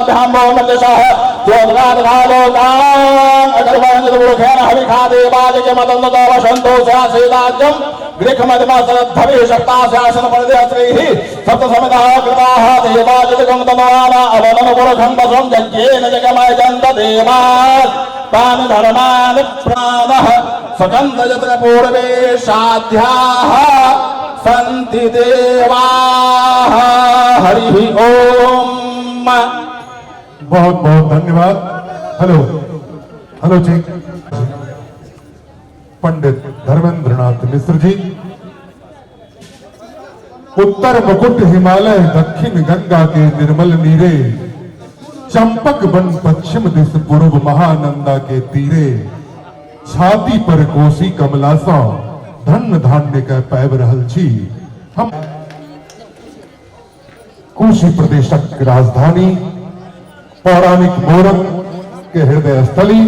पादाभ्यां भोमतिशः ज्योतिराधालोकान् अगर्वाञ्जलमुखेन हविखादेवाजमदन्तवसन्तो स्यासीदाज्यं गृहमदिमसद्धभिः सप्तास्यासनपरिदेहस्रैः सप्तसमितः कृताः देवाजगं तमवाना अवननुपुरुषं वसं यज्ञेन जगमयजन्त देवान् तान् धर्मान् प्राणः सकन्द यत्र पूर्वे साध्याः सन्ति देवाः। हरिः ओम। बहुत बहुत धन्यवाद। हेलो हेलो जी, पंडित धर्मेंद्रनाथ मिश्र जी। उत्तर मुकुट हिमालय दक्षिण गंगा के निर्मल नीरे, चंपक वन पश्चिम दिश पूर्व महानंदा के तीरे, छाती पर कोसी कमला सा धन धान्य के पैब रहल छी हम। कोसी प्रदेशक राजधानी पौराणिक मोरंग के हृदय स्थली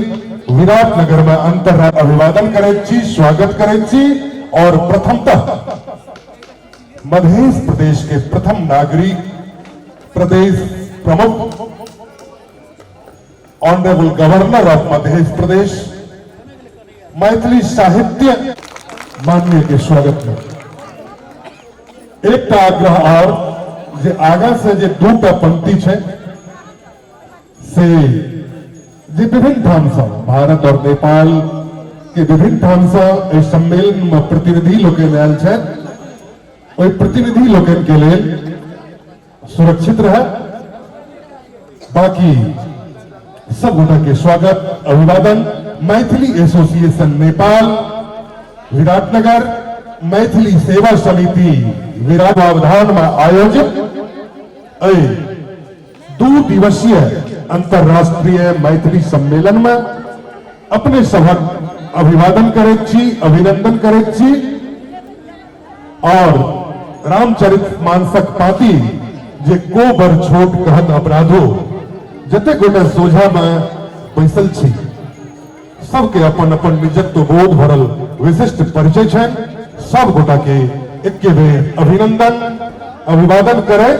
विराटनगर में अंतर अभिवादन करैत छी, स्वागत करैत छी और प्रथमतः मध्य प्रदेश के प्रथम नागरिक प्रदेश प्रमुख honourable governor of Madhya Pradesh Maithili साहित्य माननीय के स्वागत में एकटा आग्रह और जे आगा से जे दूटा पंक्ति छै से जे विभिन्न ठाम से भारत और नेपाल के विभिन्न ठाम से एहि सम्मेलन में प्रतिनिधि लोकनि आयल छथि, ओहि प्रतिनिधि लोकनि के लेल सुरक्षित रहे। बाकी सब गोटा के स्वागत अभिवादन मैथिली एसोसिएशन नेपाल विराटनगर मैथिली सेवा समिति विराट अवधान में आयोजित एहि 2 दिवसीय अंतर्राष्ट्रीय मैथिली सम्मेलन में अपने सभक अभिवादन करैत छी, अभिनंदन करैत छी और रामचरित मानसक पाती जे को बर छोट कहत अपराधो, जते गोटे सोझा में बैसल छी सबके अपन अपन निजत्व बोध भरल विशिष्ट परिचय छनि। सब गोटा के एके बेर अभिनंदन अभिवादन करे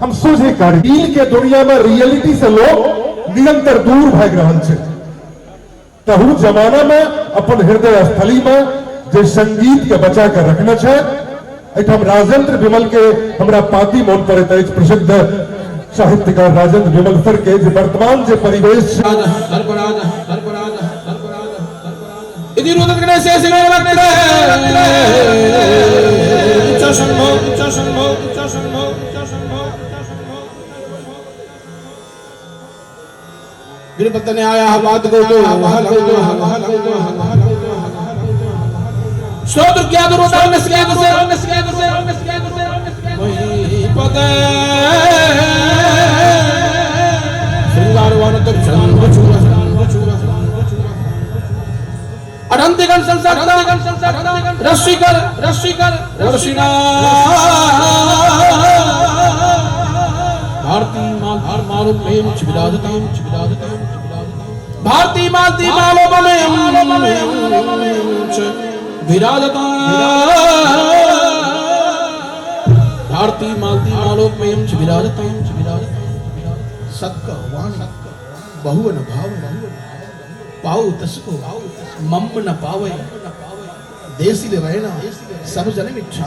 हम सोझे कार्य दिल के दुनिया में रियलिटी से लोग निरंतर दूर भागि रहल छै। तहु जमाना में अपन हृदय स्थली में जे संगीत के बचा के रखने छै, एहिठाम राजेंद्र विमल के हमरा पाती मोन पड़ैत अछि, प्रसिद्ध साहित्यकार राजेंद्र विमल सर के, जे वर्तमान जे परिवेश छै। भारती मालती मालोपमेयं च विराजता। भारती मालती मालोपमेयं च विराजता। सत्क वाणी बहुवन भाव पाओ तसको मम न पावे, देसी ले रहना सब जन इच्छा,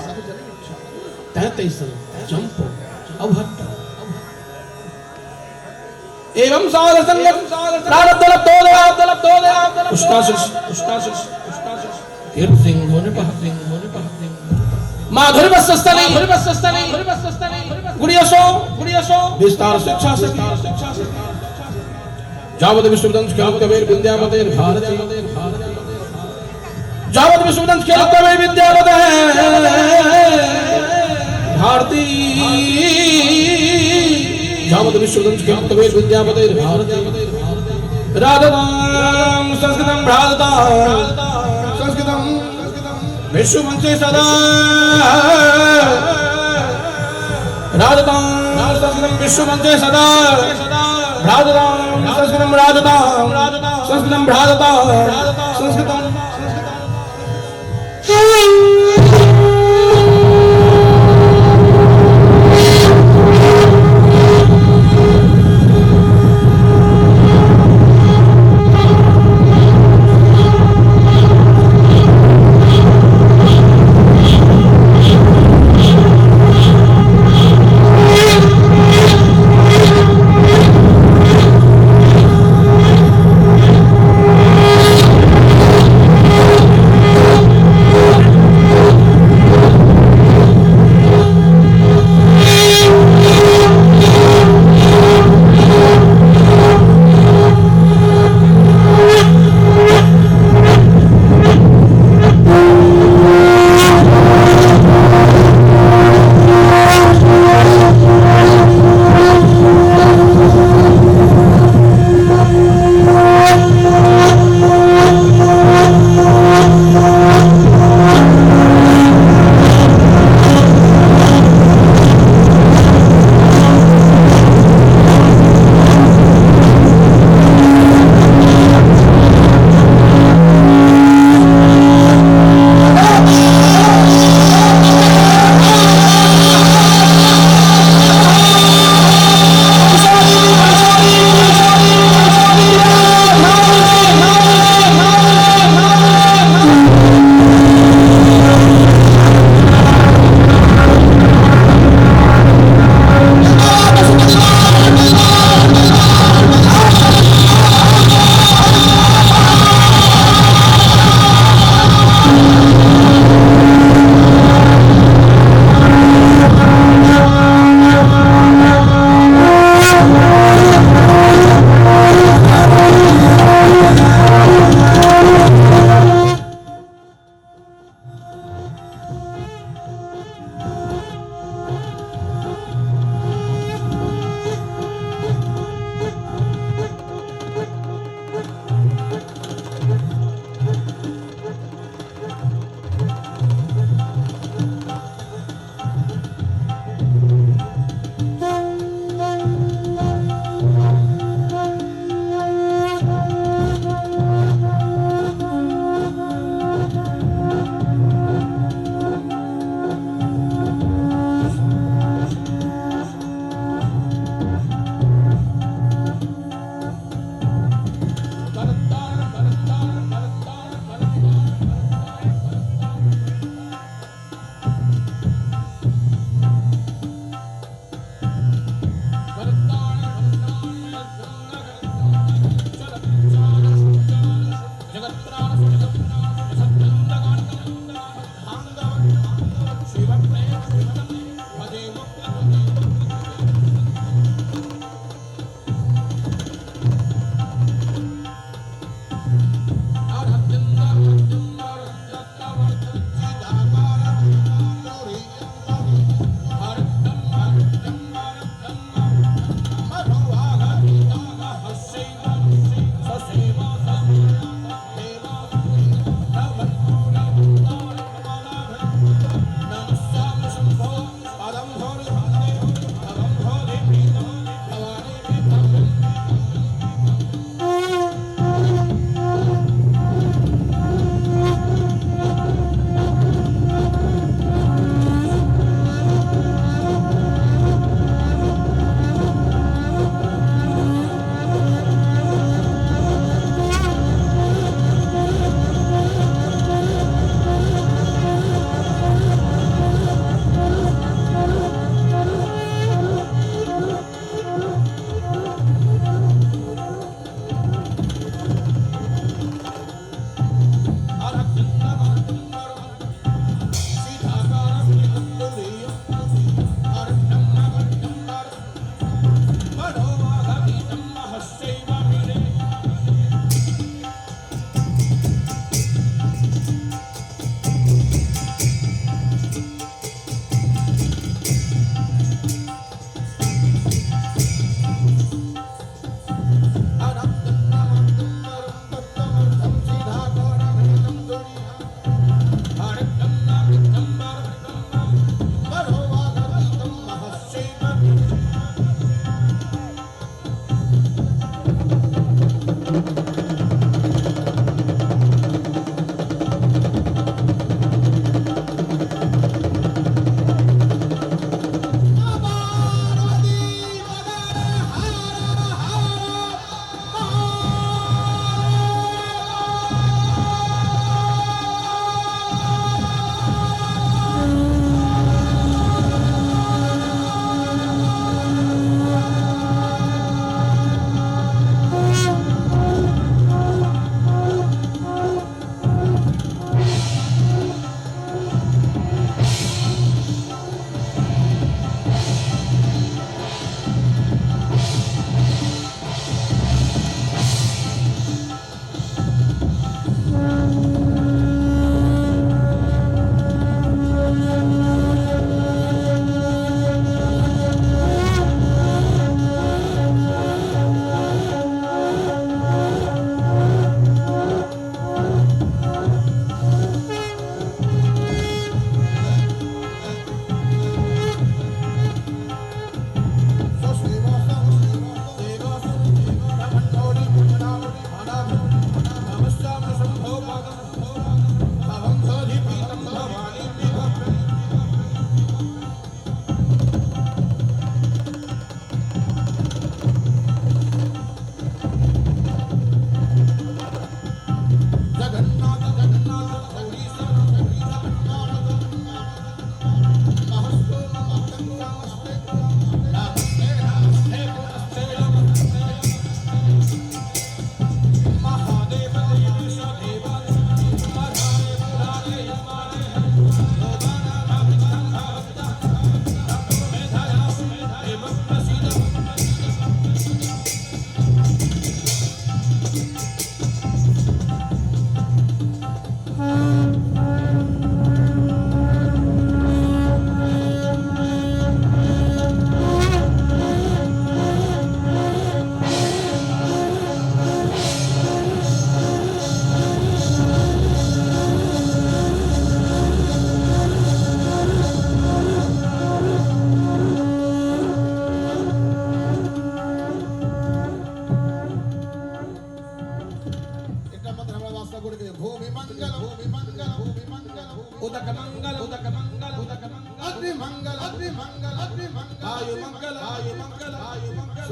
तै तैसर चंपो अवहट्ट। एवं सार संगत प्रारब्ध लब्धोदया पुष्टाशीष पुष्टाशीष पुष्टाशीष तीर्थ सिंह होने पर सिंह होने पर माधुर्य बसस्थली गुड़ियसो गुड़ियसो विस्तार शिक्षा शिक्षा जावद विश्वदंश खेल कबीर विद्यापति भारती, जावद विश्वदंश खेल कबीर विद्यापति भारती, जावद विश्वदंश खेल कबीर विद्यापति भारती। राधतां संस्कृतं भ्राततां संस्कृतं विश्ववंशे सदा, राधतां संस्कृतं विश्ववंशे सदा, भ्राततां संस्कृतं राधतां संस्कृतं भ्राततां संस्कृतं।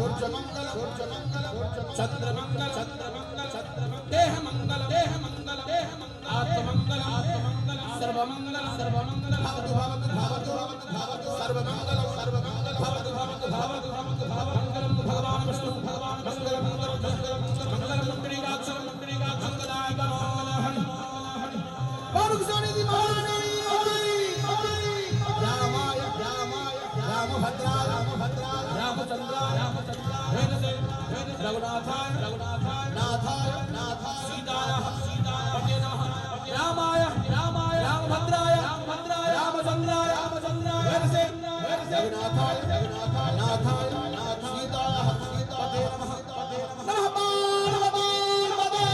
सूर्य मंगल, सूर्य मंगल, चंद्र मंगल, चंद्र मंगल, चंद्र देह मंगल, देह मंगल, देह मंगल, आत्म मंगल, आत्म मंगल, सर्व मंगल, सर्व मंगल, भवतु भवतु भवतु भवतु भवतु सर्व मंगल, सर्व मंगल, भवतु भवतु भवतु भवतु भवतु मंगलम भगवान विष्णु भगवान मंगल मंगल मंगल मंगल मंगलकाक्ष मंगलकाक्ष मंगलाय मंगल हरि जी महारानी रामाय रामाय रामभद्राय रामभद्राय रामचंद्राय रामचंद्राय रघुनाथाय रघुनाथाय नाथाय नाथाय सीताय सीताय पते नमः रामाय रामाय रामभद्राय रामभद्राय रामचंद्राय रामचंद्राय रघुनाथाय रघुनाथाय नाथाय नाथ सीताय पते नमः पते नमः नमः पार्वती पते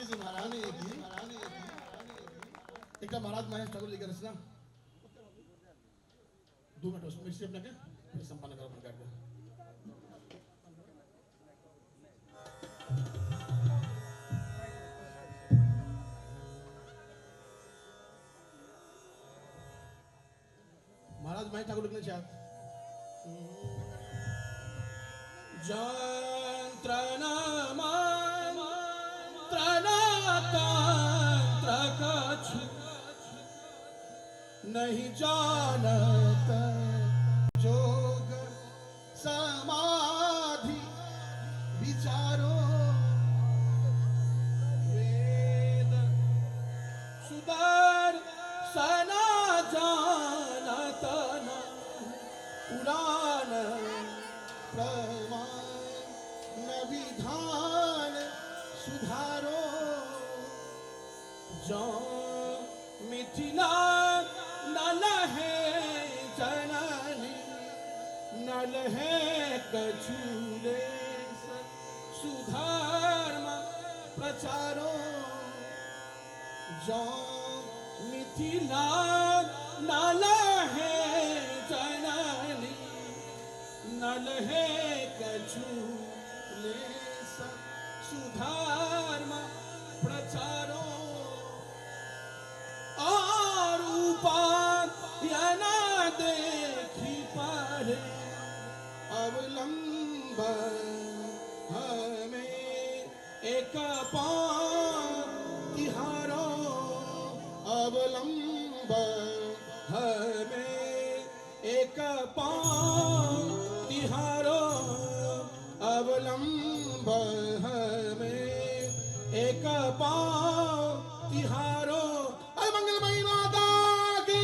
जी महारानी की एक महाराज महेश ठाकुर जी की रचना 2 मिनट उसमें से अपना के फिर संपन्न करो अपने कार्य को। महाराज महेश ठाकुर लिखने चाहते जंत्र तंत्र कछु नहीं जानत जोग समाधि विचारो वेद सुदर सना जानत न पुराण प्रमाण विधान सुधारो जो मिथिला नल है जननी नल है कछुले सुधर्म प्रचारो जो मिथिला नल है जननी नल है कछुले सुधर्म प्रचारो और उपाय न देखी पारे अवलंब हमें एक पाँव तिहारो अवलंब हमें एक पाँव तिहारो अवलंब हमें एक पाँव तिहारो। अरे मंगलमयी माता की।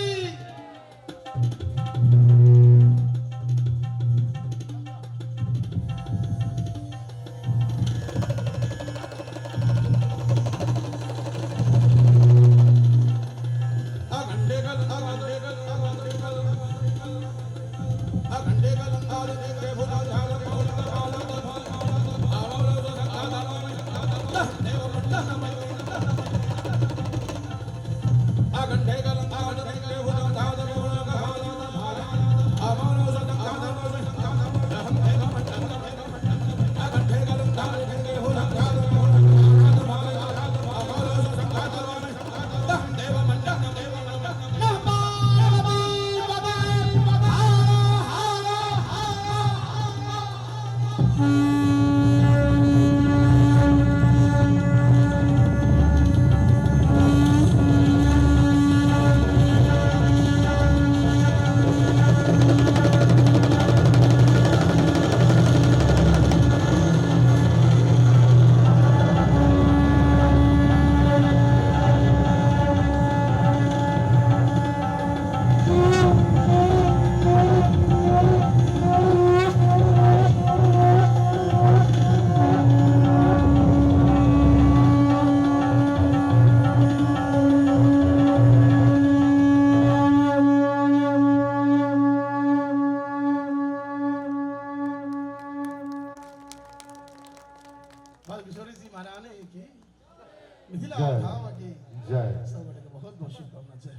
जय। सब गोटे के बहुत बहुत शुभकामना। जय।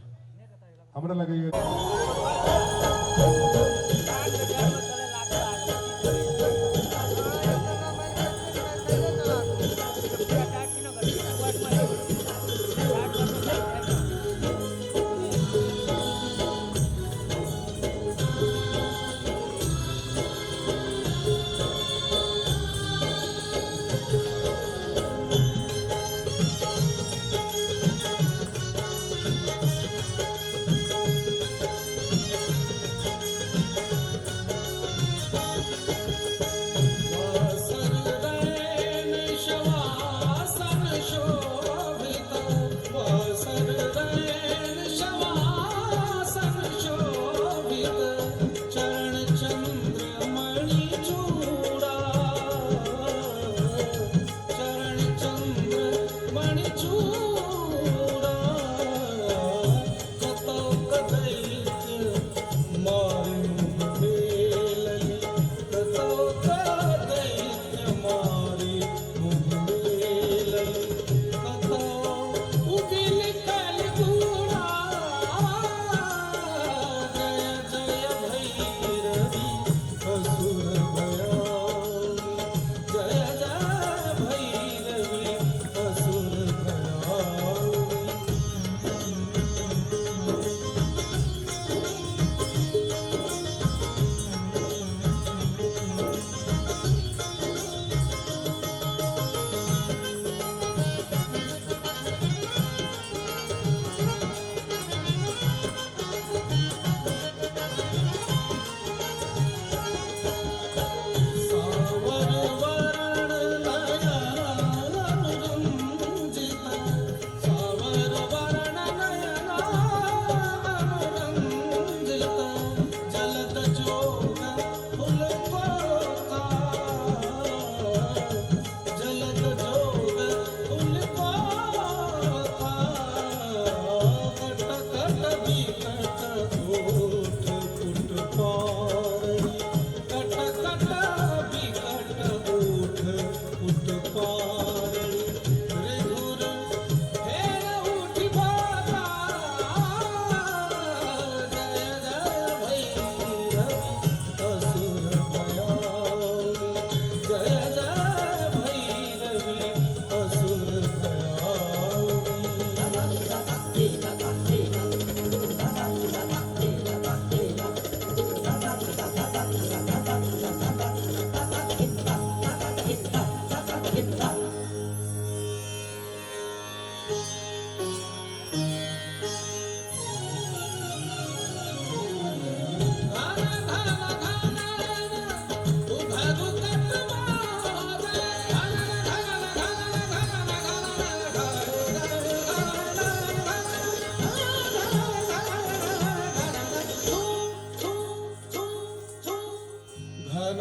हमरा लगैया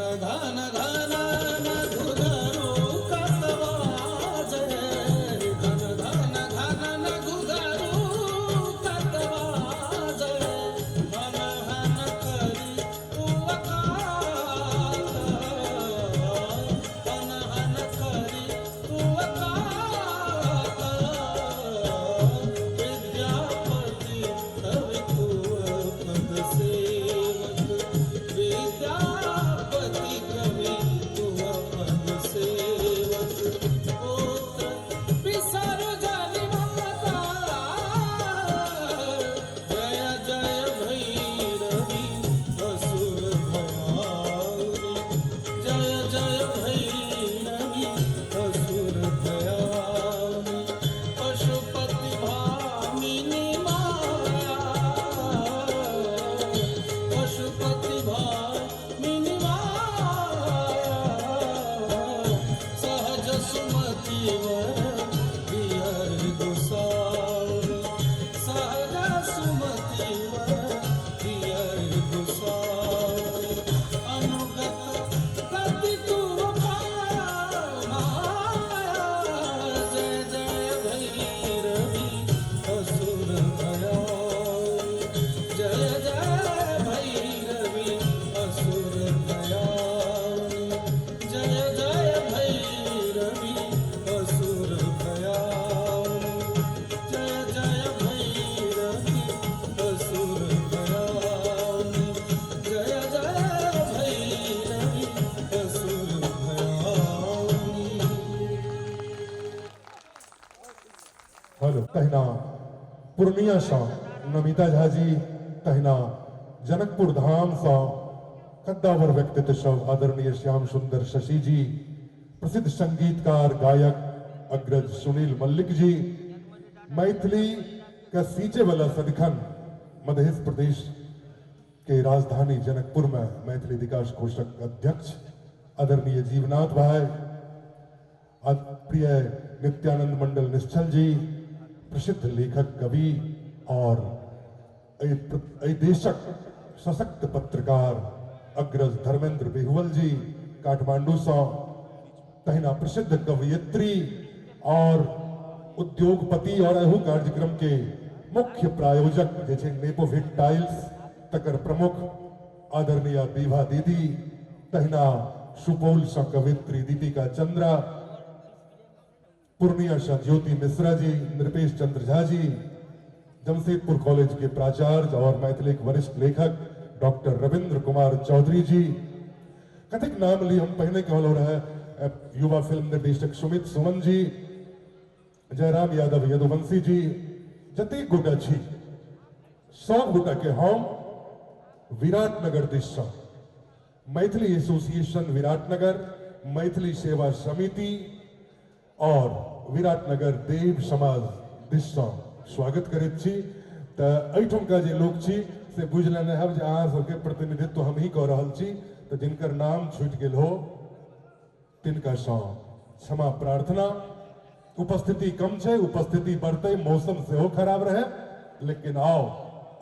घन घन घन घन। तहिना पूर्णिया सँ नमिता झा जी, तहिना जनकपुर धाम सँ कद्दावर व्यक्तित्व सब आदरणीय श्याम सुंदर शशि जी, प्रसिद्ध संगीतकार गायक अग्रज सुनील मल्लिक जी, मैथिली के सींचे वाला सदिखन मध्य प्रदेश के राजधानी जनकपुर में मैथिली विकास कोषक अध्यक्ष आदरणीय जीवनाथ भाई, प्रिय नित्यानंद मंडल निश्चल जी, प्रसिद्ध लेखक कवि और एहि देशक सशक्त पत्रकार अग्रज धर्मेंद्र बेहुअल जी काठमांडू सँ, तहिना प्रसिद्ध कवयित्री और उद्योगपति और एहू कार्यक्रम के मुख्य प्रायोजक जे छै नेपोभिट टाइल्स तकर प्रमुख आदरणीय विभा दीदी, तहिना सुपौल सँ कवयित्री दीपिका चंद्रा, पूर्णिया सँ ज्योति मिश्रा जी, नृपेश चंद्र झा जी, जमशेदपुर कॉलेज के प्राचार्य और मैथिली के वरिष्ठ लेखक डॉक्टर रविंद्र कुमार चौधरी जी। कतेक नाम ली हम पहिने कहलो रहे, युवा फिल्म निर्देशक सुमित सुमन जी, जयराम यादव यदुवंशी जी, जतेक गोटा छी सब गोटा के हम विराटनगर दिस सँ मैथिली एसोसिएशन विराटनगर, मैथिली सेवा समिति और विराटनगर देव समाज दिस सँ स्वागत करैत छी। तऽ एहिठुमका जे लोक छी से बुझि लेने हैब जे अहाँ सबके प्रतिनिधित्व हमही कऽ रहल छी, तऽ जिनकर नाम छूटि गेल हो तिनका सँ क्षमा प्रार्थना। उपस्थिति कम छै, उपस्थिति बढ़तै, मौसम सेहो खराब रहे, लेकिन आओ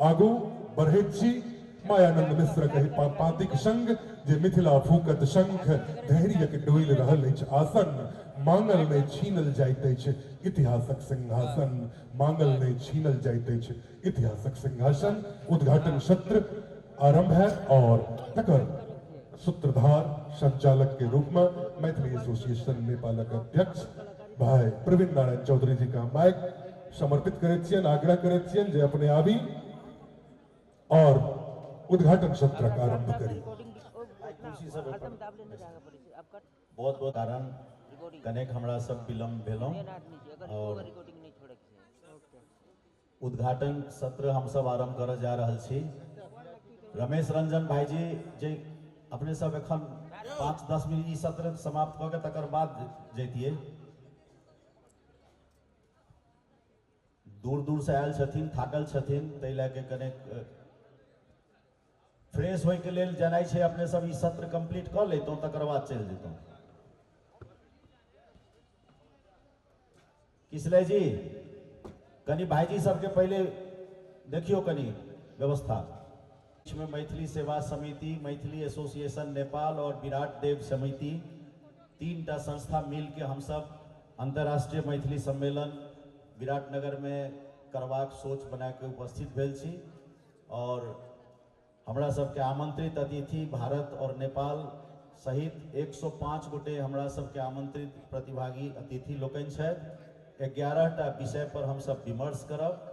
आगू बढ़ैत छी। मायानंद मिश्र कही पाँतिक संग जे मिथिला फूकत शंख, धैर्यक डोलि रहल अछि आसन, मांगल नहि छीनल जाइत अछि इतिहासक सिंहासन, मांगल नहि छीनल जाइत अछि इतिहासक सिंहासन। उद्घाटन सत्र आरंभ है और तकर सूत्रधार संचालक के रूप में मैथिली एसोसिएशन नेपालक अध्यक्ष भाई प्रवीण नारायण चौधरी जी का माइक समर्पित करैत छियनि, आग्रह करैत छियनि जे अपने आबी और उद्घाटन सत्र का आरंभ करी। बहुत बहुत कारण कनेक हमरा सब विलम्ब भेलहुँ और उद्घाटन सत्र हम सब आरंभ करऽ जा रहल छी। रमेश रंजन भाईजी जे अपने सब एखन 5-10 मिनट ई सत्र समाप्त कऽ के तकर बाद जैतियै। दूर दूर से आयल छथिन, थाकल छथिन, ताहि लए के कनेक फ्रेश होइके लेल जेनाइ छै। अपने सब ई सत्र कंप्लीट कऽ लैतहुँ तकर बाद चलि जैतहुँ। किसलय जी कनि भाईजी सबके पहिले देखियौ कनि व्यवस्था। में मैथिली सेवा समिति, मैथिली एसोसिएशन नेपाल और विराट देव समिति 3 टा संस्था मिलके हम सब अंतर्राष्ट्रीय मैथिली सम्मेलन विराटनगर में करबाक सोच बना के उपस्थित भेल छी। और हमरा सबके आमंत्रित अतिथि भारत और नेपाल सहित 105 गोटे हमरा सबके आमंत्रित प्रतिभागी अतिथि लोकनि छथि। 11 टा विषय पर हम सब विमर्श करब।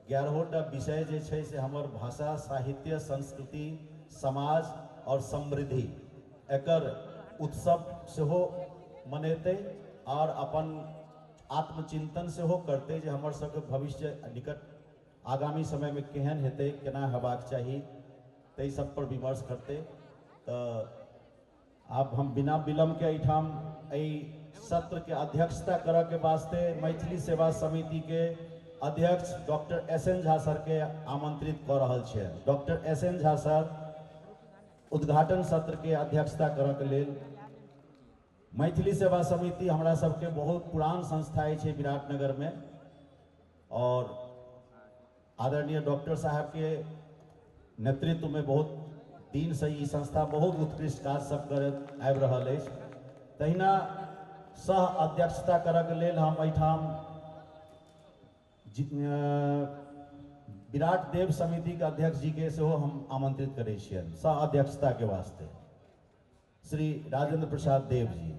11 टा विषय जे छै से हमर भाषा, साहित्य, संस्कृति, समाज और समृद्धि एकर उत्सव सेहो मनेतै और अपन आत्मचिंतन सेहो करतै जे हमर सबके भविष्य निकट आगामी समय में केहन हेतै, केना हेबाक चाही, ताहि सब पर विमर्श करतै। तऽ आब हम बिना विलम्ब के एहिठाम एहि सत्र के अध्यक्षता करऽ के वास्ते मैथिली सेवा समिति के अध्यक्ष doctor S N Jha sir के आमंत्रित कऽ रहल छियनि। Doctor S N Jha sir उद्घाटन सत्र के अध्यक्षता करऽ के लेल। मैथिली सेवा समिति हमरा सबके बहुत पुरान संस्था अछि विराटनगर में और आदरणीय डॉक्टर साहब के नेतृत्व में बहुत दिन से ई संस्था बहुत उत्कृष्ट काज सब करैत आबि रहल अछि। तहिना सह अध्यक्षता करऽ के लेल हम एहिठाम विराट देव समिति के अध्यक्ष जी के सेहो हम आमंत्रित करै छियनि सह अध्यक्षता के वास्ते, श्री राजेंद्र प्रसाद देव जी।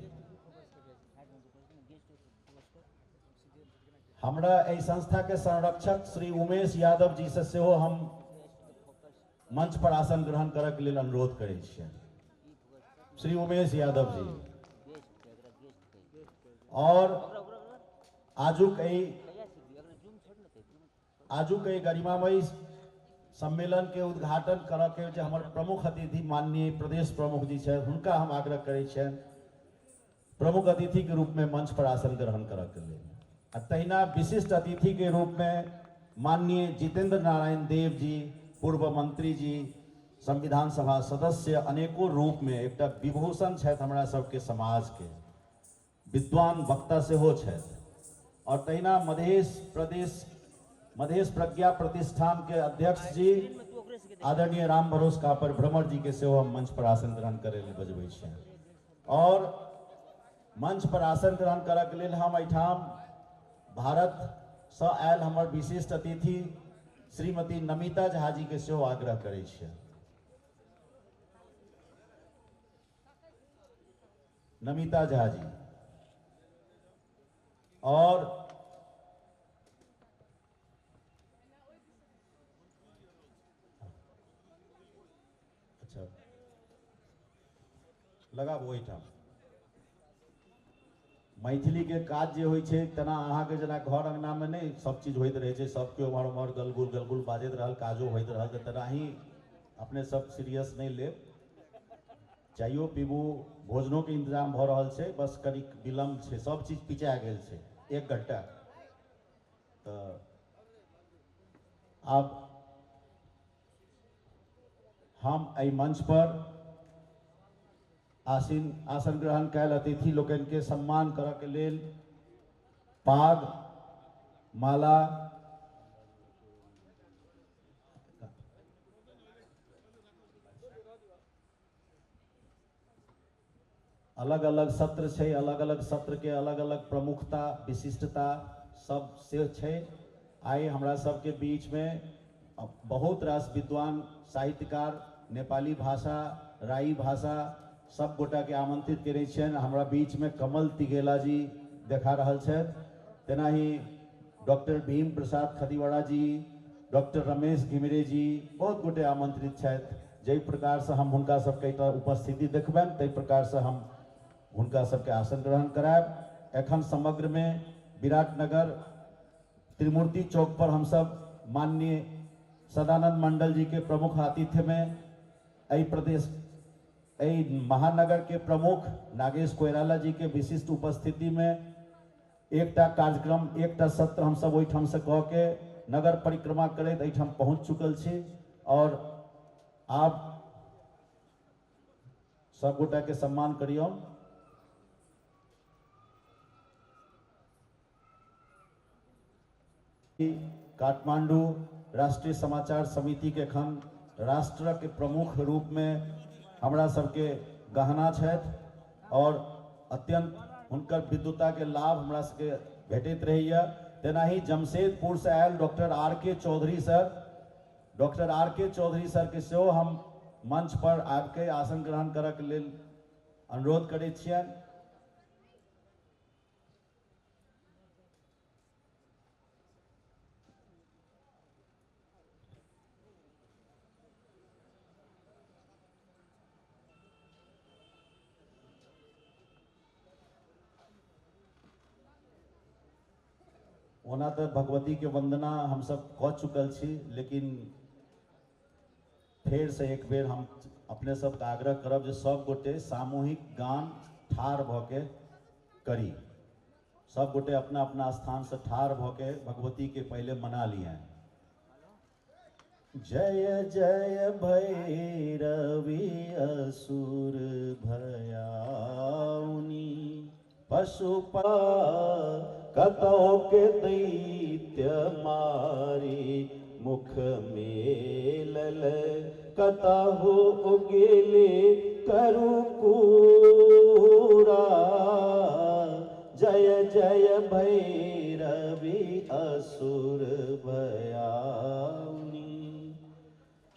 हमरा एहि संस्था के संरक्षक श्री उमेश यादव जी से सेहो हम मंच पर आसन ग्रहण करऽ के लेल अनुरोध करै छियनि, श्री उमेश यादव जी। और आजुक एहि आजुक एहि गरिमामयी सम्मेलन के उद्घाटन करऽ के जे हमर प्रमुख अतिथि माननीय प्रदेश प्रमुख जी छथि, हुनका हम आग्रह करै छियनि प्रमुख अतिथि के रूप में मंच पर आसन ग्रहण करऽ के लेल। आ तहिना विशिष्ट अतिथि के रूप में माननीय जितेंद्र नारायण देव जी, पूर्व मंत्री जी, संविधान सभा सदस्य, अनेकों रूप में एकटा विभूषण छथि हमरा सबके समाज के, विद्वान वक्ता सेहो छथि। और तहिना मधेश प्रदेश मधेश प्रज्ञा प्रतिष्ठान के अध्यक्ष जी आदरणीय राम भरोस कापर भ्रमर जी के सेहो हम मंच पर आसन ग्रहण करै लेल बजबै छियनि। और मंच पर आसन ग्रहण करऽ के लेल हम एहिठाम भारत सँ आयल हमर विशिष्ट अतिथि श्रीमती नमिता झा जी के सेहो आग्रह करै छियनि। नमिता झा जी और अच्छा लगाबू ओहिठाम। मैथिली के काज जे होइ छै तेना अहाँके जेना घर अंगना में नहीं सब चीज होइत रहै छै, सब केओ उम्हर उम्हर गलगुल गलगुल बाजैत रहल, काजो होइत रहल, तऽ तेनाही अपने सब सीरियस नहीं लेब। चाइयो पीबू, भोजनो के इंतजाम भऽ रहल छै, बस कनिक विलम्ब छै, सब चीज पिचा गेल छै 1 घंटा। तऽ आब हम एहि मंच पर आसन ग्रहण कयल अतिथि लोकनि के सम्मान करऽ के लेल पाग, माला, अलग अलग सत्र छै, अलग अलग सत्र के अलग अलग प्रमुखता विशिष्टता सब से छै। आइ हमरा सबके बीच में बहुत रास विद्वान साहित्यकार नेपाली भाषा, राई भाषा सब गोटा के आमंत्रित करै छियनि। हमरा बीच में कमल तिगेला जी देखा रहल छथि, तेनाही डॉक्टर भीम प्रसाद खतिवड़ा जी, डॉक्टर रमेश घिमिरे जी, बहुत गोटे आमंत्रित छथि। जाहि प्रकार से हम हुनका सबके एतऽ उपस्थिति देखबनि ताहि प्रकार से हम हुनका सबके आसन ग्रहण करायब। एखन समग्र में विराटनगर त्रिमूर्ति चौक पर हमसब माननीय सदानंद मंडल जी के प्रमुख आतिथ्य में एहि प्रदेश एहि महानगर के प्रमुख नागेश कोइराला जी के विशिष्ट उपस्थिति में एकटा कार्यक्रम, एकटा सत्र हमसब ओहिठाम से कऽ के नगर परिक्रमा करैत एहिठाम पहुँच चुकल छी। और आब सब गोटा के सम्मान करियौ। काठमांडू राष्ट्रीय समाचार समिति के एखन राष्ट्र के प्रमुख रूप में हमरा सबके गहना छथि और अत्यंत हुनकर विद्वता के लाभ हमरा सबके भेटैत रहैया। तेनाही जमशेदपुर से आयल doctor R K Chaudhary sir, doctor R K Chaudhary sir के सेहो हम मंच पर आबिके आसन ग्रहण करऽ के लेल अनुरोध करै छियनि। ओना तऽ भगवती के वंदना हम सब कऽ चुकल छी, लेकिन फेर से एक बेर हम अपने सबके आग्रह करब जे सब गोटे सामूहिक गान ठाढ़ भऽ के करी। सब गोटे अपना अपना स्थान से ठाढ़ भऽ के भगवती के पहले मना लियनि। जय जय भैरवी असुर भयाउनी पशुपा कतौ के दैत्य मारी मुख मेलल कतहु उगिले करु कूरा। जय जय भैरवी असुर भयाउनी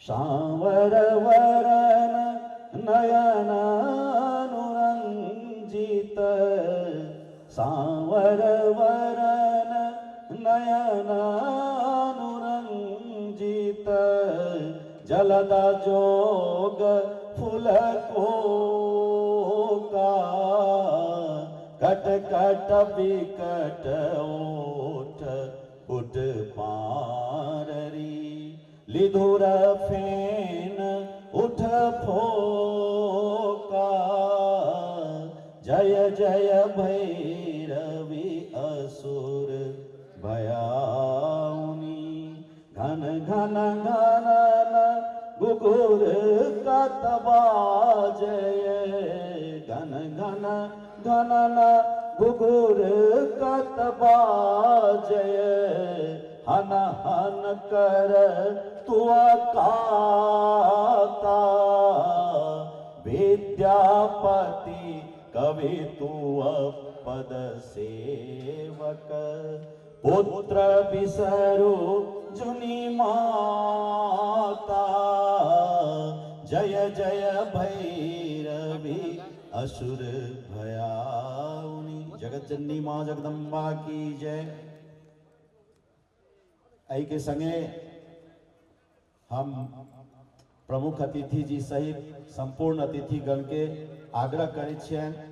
सांवर वरन नयनानुरंजित सांवर वरन नयनानुरंजित जलद जोग फूल कोका कट कट विकट ओठ पुट पान। विधुर फेन उठ फोका, जय जय भैरवी असुर भयाउनी। घन घन घन गुगुर कतबा जय, घन घन घन गुगुर कतबा जय, हन हन कर तुआ काता, विद्यापति कवि तुअ पद सेवक, पुत्र बिसरु जुनी माता, जय जय भैरवी असुर भयाउनी। जगत जननी माँ जगदम्बा की जय। एहि के संगे हम प्रमुख अतिथि जी सहित संपूर्ण अतिथिगण के आग्रह करै छियनि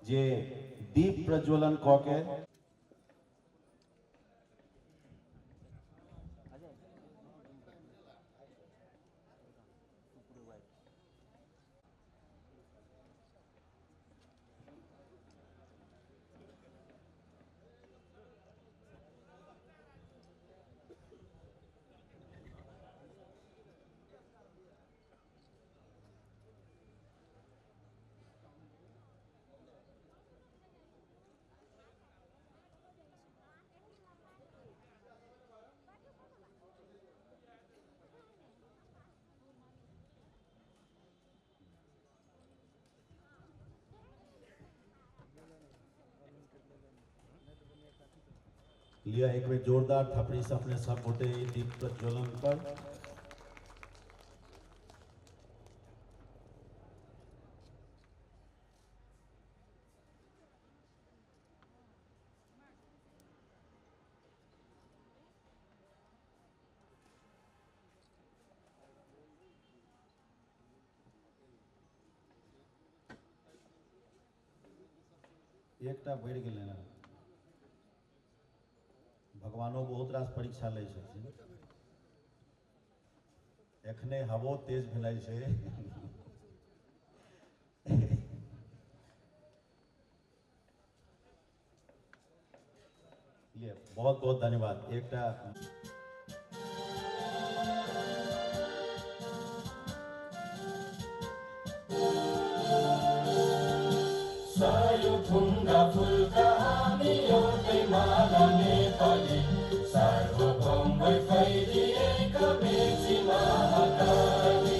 जे दीप प्रज्वलन कऽ के लिया एक बेर जोरदार थपड़ी से अपने सब गोटे दीप प्रज्वलन पर। एकटा बढ़ि गेलै ना, भगवानो बहुत रास परीक्षा लै छथिन, एखने हवो तेज भेलै छै। लिए बहुत बहुत धन्यवाद। एकटा थुङ्गा फुलका हामी एउटै माला नेपाली, सार्वभौम फैलिएका मेची महाकाली।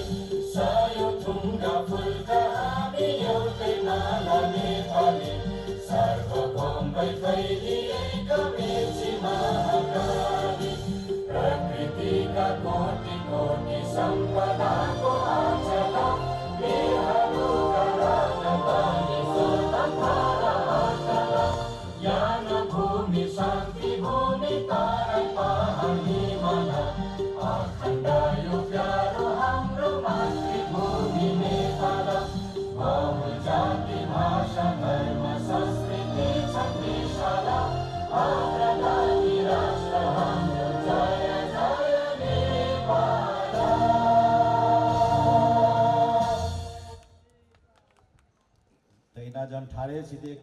सयौं थुङ्गा फुलका हामी एउटै माला नेपाली, सार्वभौम फैलिएका मेची महाकाली। प्रकृतिका कोटि कोटि सम्पदाको आँचल, वीरहरूका राजधानी स्वतन्त्र। ज्ञान भूमि शान्ति भूमि ताराई पहाड हिमाल, अखण्ड यो प्यारो हाम्रो मातृभूमि नेपाल। बहु जाति भाषा धर्म संस्कृति छन् विशाल, अग्रगामी राष्ट्र हाम्रो जय जय नेपाल। तहिना जहन ठाढ़े छी।